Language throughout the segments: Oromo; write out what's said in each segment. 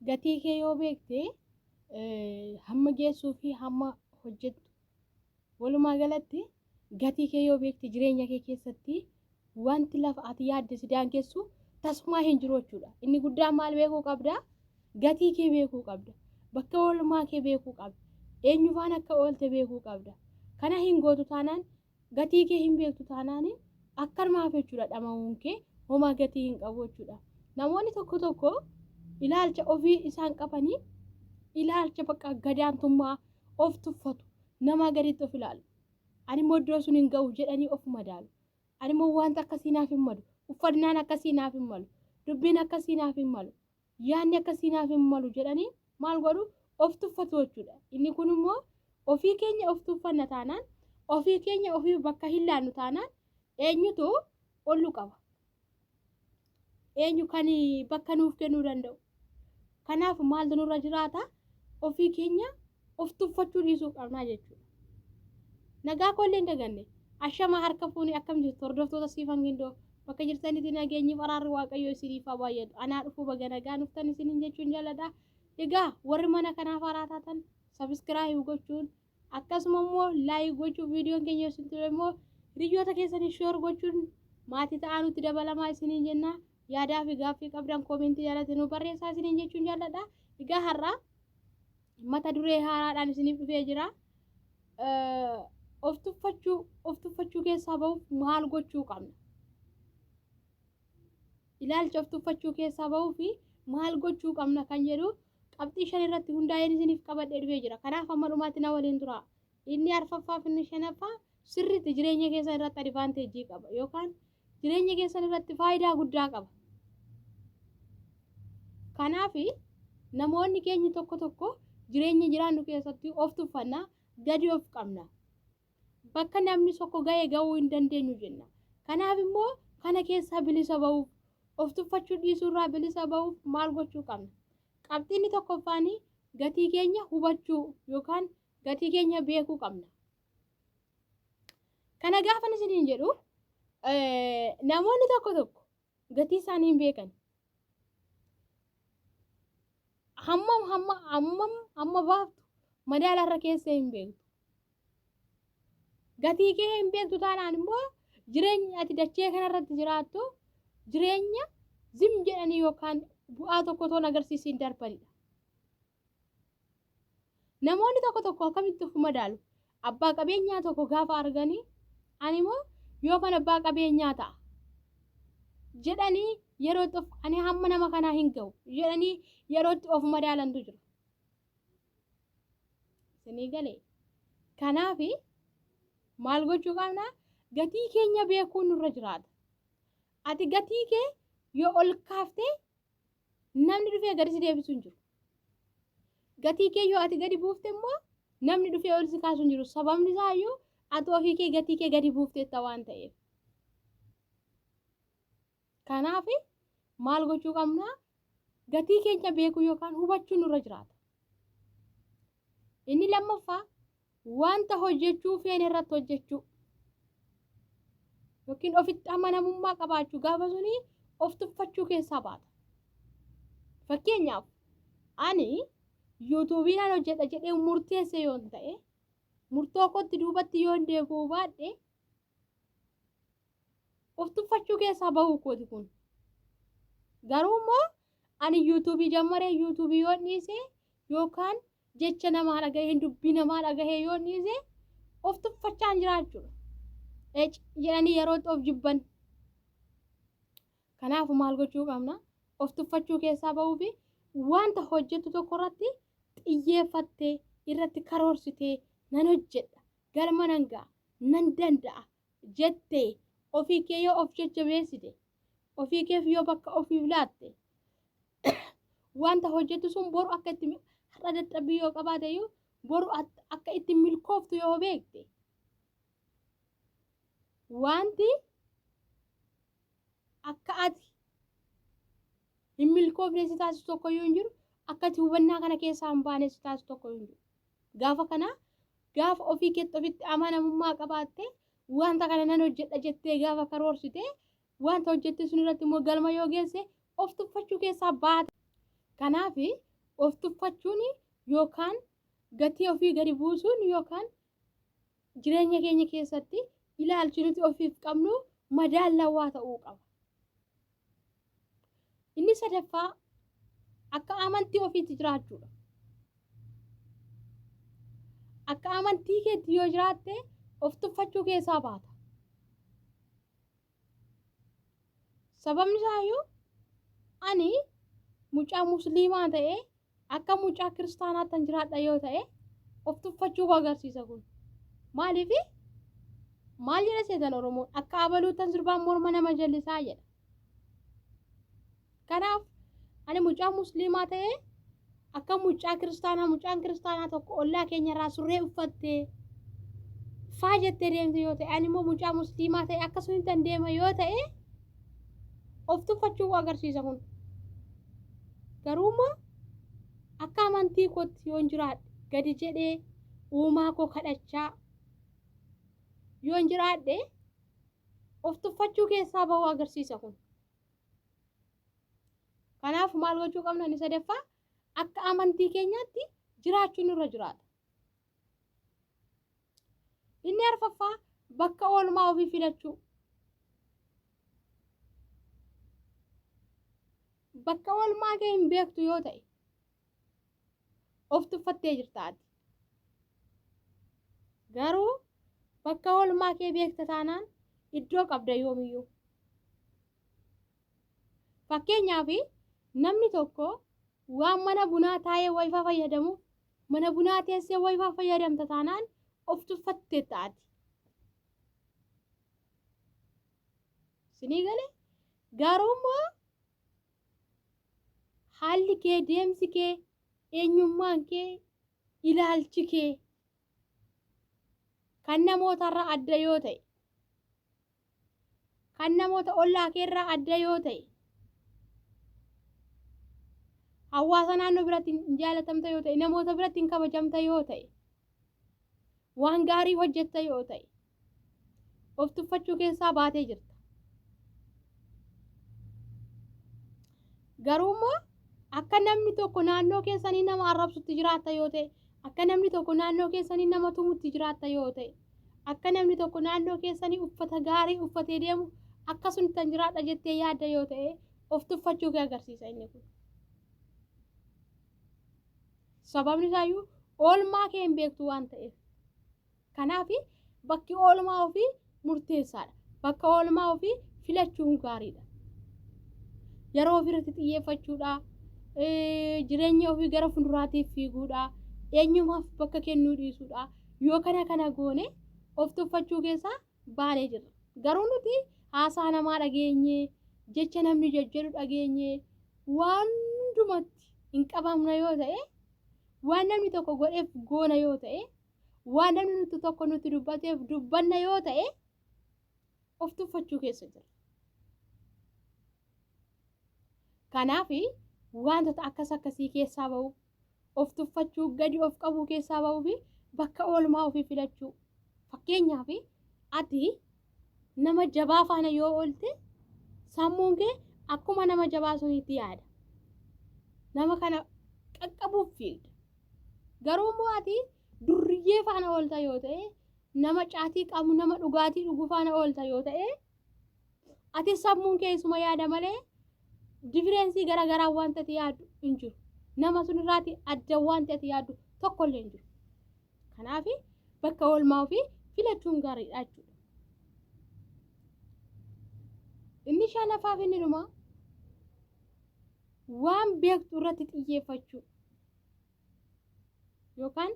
Gatii kee yoo beekte hamma geessuu fi hamma hojjettu walumaa galatti gatii kee yoo beekte jireenya kee keessatti wanti lafa ati yaadde si daangessu tasumaa hin jiru jechuudha. Inni guddaan maal beekuu qabda? Gatii kee beekuu qabda. Bakka oolmaa kee beekuu qabda. Eenyu faana akka oolte beekuu qabda. Kana hin gootu taanaan gatii kee hin beektu taanaan akkanumaaf jechuudha dhama'uun kee homaa gatii hin qabu jechuudha. Namoonni tokko tokko ilaalcha ofii isaan qabanii ilaalcha bakka gadaantummaa of tuffatu namaa gaditti of ilaalu. Ani immoo iddoo sun hin ga'u jedhanii of madaalu. Ani immoo wanta akkasii naaf hin malu. Uffannaan akkasii naaf hin malu. Dubbiin akkasii naaf hin malu. Yaadni akkasii naaf hin malu jedhanii maal godhu of tuffatu jechuudha. Inni kun immoo ofii keenya of tuffanna taanaan ofii keenya ofii bakka hin laannu taanaan eenyutu ol nu qaba? Eenyu kan bakka nuuf kennuu danda'u? Kanaaf maaltu nurra jiraata? Ofii keenya of tuffachuu dhiisuu qabnaa jechuudha. Nagaa koollee hin daganne. Ashama harka fuuni akkam jirtu hordoftoota Siifan Gindoo bakka jirtanitti nageenyi faraarri Waaqayyoo isiniif haa baay'atu. Anaa dhufuu baga nagaa nuftan isiniin jechuun jaalladha. Egaa warri mana kanaaf haaraa taatan sabiskiraayib gochuun akkasuma immoo laayik gochuun viidiyoon keenya isin ture immoo hiriyoota keessanii sheer gochuun maatii ta'aa nutti dabalamaa isiniin jenna. Yaadaa fi gaaffii qabdan koomentii jalatti nu barreessaa isiniin jechuun jaalladha. Egaa har'a mata duree haaraadhaan isiniif dhufee jira. Of tuffachuu of tuffachuu keessaa bahuuf maal gochuu qabna? Ilaalcha of tuffachuu keessaa bahuuf maal gochuu qabna kan jedhu qabxii 5 irratti hundaa'een isiniif qabadhee dhufee jira. Kanaaf hamma dhumaatti na waliin turaa. Inni arfaffaa fi inni shanaffaa sirriitti jireenya keessan irratti advaanteejii qaba yookaan jireenya keessan irratti faayidaa guddaa qaba. Kanaaf namoonni keenya tokko tokko jireenya jiraannu keessatti of tuffanna, gadi of qabna. Bakka namni tokko ga'e ga'uu hin dandeenyu jenna. Kanaaf immoo kana keessaa bilisa ba'uuf, of tuffachuu dhiisuu irraa bilisa ba'uuf maal gochuu qabna? Qabxiinni tokkoffaan gatii keenya hubachuu yookaan gatii keenya beekuu qabna. Kana gaafan isiniin jedhu namoonni tokko tokko gatii isaanii hin beekan. Hammam hamma hammam hamma baaftu madaala irra keessee hin beektu. Gatii kee hin beektu taanaan immoo jireenyi ati dachee kanarratti jiraattu jireenya zim jedhanii yookaan bu'aa tokko toon agarsiisiin darbanidha. Namoonni tokko tokko akkamitti of madaalu? Abbaa qabeenyaa tokko gaafa arganii ani immoo yookaan abbaa qabeenyaa ta'a jedhanii yeroo itti of ani hamma nama kanaa hin ga'u jedhanii yeroo itti of madaalantu jira. Isinii galee? Kanaaf maal gochuu qabna? Gatii keenya beekuun nurra jiraata. Ati gatii kee yoo ol kaaftee namni dhufee gadi si deebisu hin jiru. Gatii kee yoo ati gadi buufte immoo namni dhufee ol si kaasu hin jiru. Sababni isaa iyyuu ati ofii kee gatii kee gadi buufteetta waan ta'eef. Kanaaf maal gochuu qabna? Gatii keenya beekuu yookaan hubachuu nurra jiraata. Inni lammaffaa wanta hojjechuu feene irratti hojjechuu yookiin ofitti amanamummaa qabaachuu gaafa suni of tuffachuu keessaa baata. Fakkeenyaaf ani yuutuubii nan hojjedha jedhee murteesse yoon ta'e murtoo kootti duubatti yoon deebi'uu baadhe of tuffachuu keessaa bahuu kooti kun. Garuu immoo ani yuutuubii jammaree yuutuubii yoon dhiise yookaan jecha namaa dhagahee dubbii namaa dhagahee yoo dhiise of tuffachaan jiraachuudha. Ec jedhanii yerootti of jibban. Kanaaf maal gochuu qabna? Of tuffachuu keessaa bahuu fi wanta hojjettu tokko irratti xiyyeeffattee irratti karoorsitee nan hojjedha, galma nan ga'a, nan danda'a jettee ofii kee yoo of jajjabeessite, ofii keef yoo bakka ofiif laatte, wanta hojjettu sun boru akka itti har'a dadhabbii yoo qabaate iyyuu boru akka itti milkooftu yoo beekte wanti akka ati hin milkoofne si taasisu tokko iyyuu hin jiru akka ati hubannaa kana keessaa hin baane si taasisu tokko iyyuu hin jiru. Gaafa kana gaafa ofii keetti ofitti amanamummaa qabaatte wanta kana nan hojjedha jettee gaafa karoorsite wanta hojjette sun irratti immoo galma yoo geesse of tuffachuu keessaa baate. Kanaaf Of tuffachuun yookaan gatii ofii gadi buusuun yookaan jireenya keenya keessatti ilaalchi nuti ofiif qabnu madaallawaa ta'uu qaba. Inni sadaffaa akka amantii ofiitti jiraachuudha. Akka amantii keetti yoo jiraatte of tuffachuu keessaa baata. Sababni isaayyuu ani mucaa musliimaa ta'ee akka mucaa kiristaanaattan jiraadha yoo ta'e of tuffachuu koo agarsiisa kun. Maaliif maal jedha seetan Oromoon akka abaluuttan sirbaan morma nama jallisaa jedha. Kanaaf ani mucaa musliimaa ta'ee akka mucaa kiristaanaa mucaan kiristaanaa tokko ollaa keenyarraa surree uffattee faa jettee deemte yoo ta'e ani immoo mucaa musliimaa ta'e akkasumattan deema yoo ta'e of tuffachuu koo agarsiisa kun. Garuu immoo akka amantii kootti yoon jiraadhe gadi jedhee uumaa koo kadhachaa yoon jiraadhe of tuffachuu keessaa bahuu agarsiisa kun. Kanaaf maal gochuu qabna inni sadaffaa akka amantii keenyaatti jiraachuun nurra jiraata. Inni arfaffaa bakka oolmaa ofii filachuu. Bakka oolmaa kee hin beektu yoo ta'e of tuffattee jirta ati. Garuu bakka oolmaa kee beekta taanaan iddoo qabda yoomiyyuu. Fakkeenyaaf namni tokko waan mana bunaa taa'ee wayifaa fayyadamuuf mana bunaa teessee wayifaa fayyadamta taanaan of tuffatteetta ati. Sinii galee garuu immoo haalli kee deemsi kee eenyummaan kee ilaalchi kee kan namootarraa adda yoo ta'e kan namoota ollaa keerraa adda yoo ta'e hawaasa naannoo biratti hin jaalatamta yoo ta'e namoota biratti hin kabajamta yoo ta'e waan gaarii hojjetta yoo ta'e of tuffachuu keessaa baatee jirta. Garuu immoo akka namni tokko naannoo keessanii nama arrabsutti jiraatta yoo ta'e, akka namni tokko naannoo keessanii nama tumutti jiraatta yoo ta'e, akka namni tokko naannoo keessanii uffata gaarii uffatee deemu akkasumattan jiraadha jettee yaadda yoo ta'e, of tuffachuu kee agarsiisa inni kun. Sababni isaayyuu oolmaa kee hin beektu waan ta'eef. Kanaaf bakki oolmaa ofii murteessaadha. Bakka oolmaa ofii filachuun gaariidha. Yeroo ofirratti xiyyeeffachuudha. Jireenya ofii gara fuulduraatiif fiiguudha. Eenyumaaf bakka kennuu dhiisuudha. Yoo kana kana goone of tuffachuu keessaa baanee jirra. Garuu nuti haasaa namaa dhageenye, jecha namni jejjedhu dhageenye waan hundumatti hin qabamna yoo ta'e, waan namni tokko godheef goona yoo ta'e, waan namni nuti tokko nuti dubbateef dubbanna yoo ta'e of tuffachuu keessa jira. Kanaaf wantoota akkas akkasii keessaa ba'uu, of tuffachuu, gadi of qabuu keessaa ba'uu fi bakka oolmaa ofii filachuu. Fakkeenyaaf ati nama jabaa faana yoo oolte sammuun kee akkuma nama jabaa suniitti yaada. Nama kana qaqqabuuf fiigda. Garuu immoo ati durriyyee faana oolta yoo ta'e, nama caatii qabu, nama dhugaatii dhugu faana oolta yoo ta'e, ati sammuun kee isuma yaada malee difireensii garaagaraa wanta ati yaaddu hin jiru. Nama sun irraati adda wanti ati yaaddu tokkollee hin jiru. Kanaaf bakka oolmaa ofii filachuun gaariidha jechuudha. Inni shanaffaa fi inni dhumaa waan beektu irratti xiyyeeffachuu yookaan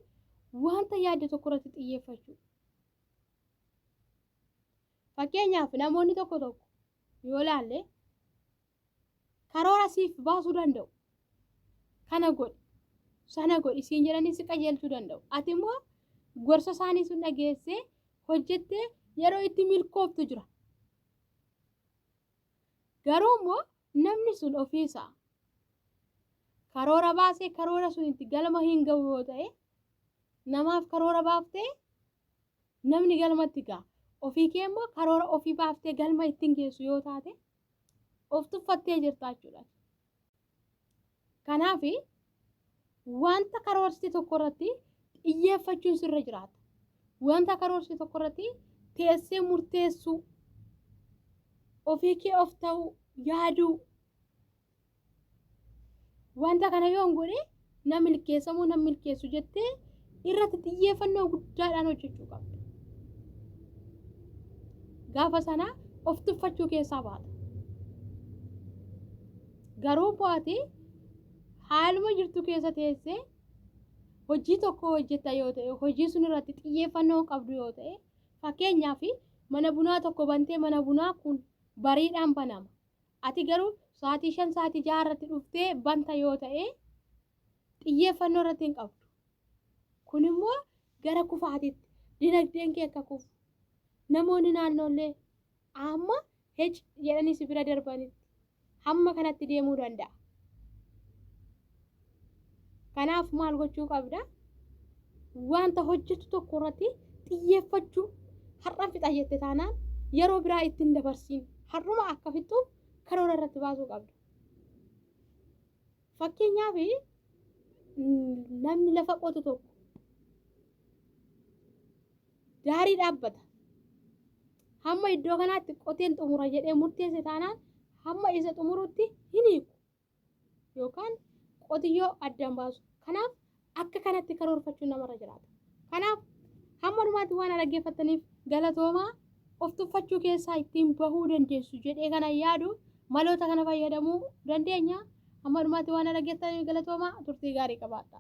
wanta yaadde tokko irratti xiyyeeffachuu. Fakkeenyaaf namoonni tokko tokko yoo laalle karoora siif baasuu danda'u. Kana godhi, sana godhi siin jedhanii si qajeelchuu danda'u. Ati immoo gorsa isaanii sun dhageessee hojjettee yeroo itti milkooftu jira. Garuu immoo namni sun ofiisaa karoora baasee karoora sun itti galma hin ga'u yoo ta'e namaaf karoora baaftee namni galmatti ga'a. Ofii kee immoo karoora ofii baaftee galma ittiin geessu yoo taate of tuffattee jirta jechuudha. Kanaaf Wanta karoorsite tokko irratti xiyyeeffachuun sirra jiraata. Wanta karoorsite tokko irratti teessee murteessuu, ofii kee of ta'uu, yaaduu. Wanta kana yoon godhe na milkeessa moo na milkeessu jettee irratti xiyyeeffannoo guddaadhaan hojjechuu qabda. Gaafa sana of tuffachuu keessaa baata. Garuu bu'aati haaluma jirtu keessa teessee hojii tokko hojjetta yoo ta'e, hojii sun irratti xiyyeeffannoo qabdu yoo ta'e, fakkeenyaaf mana bunaa tokko bantee mana bunaa kun bariidhaan banama. Ati garuu sa'aatii 5 sa'aatii 6 irratti dhuftee banta yoo ta'e xiyyeeffannoo irratti hin qabdu. Kun immoo gara kufaatitti dinagdeen kee akka kufu namoonni naannoollee amma hec jedhanii si bira darbanitti hamma kanatti deemuu danda'a. Kanaaf maal gochuu qabda? Wanta hojjetu tokko irratti xiyyeeffachuu har'an fixa jette taanaan yeroo biraa ittiin dabarsiin har'uma akka fixxuuf karoora irratti baasuu qabda. Fakkeenyaaf namni lafa qotu tokko daarii dhaabbata. Hamma iddoo kanaatti qoteen xumura jedhee murteesse taanaan hamma isa xumurutti hin hiiku. Yookaan qotiyyoo addaan baasu. Kanaaf akka kanatti karoorfachuun namarra jiraata. Kanaaf hamma dhumaatti waan dhaggeeffattaniif galatoomaa of tuffachuu keessaa ittiin bahuu dandeessu jedhee kana yaadu maloota kana fayyadamuu dandeenya. Hamma dhumaatti waan dhaggeeffattaniif galatoomaa turtii gaarii qabaadha.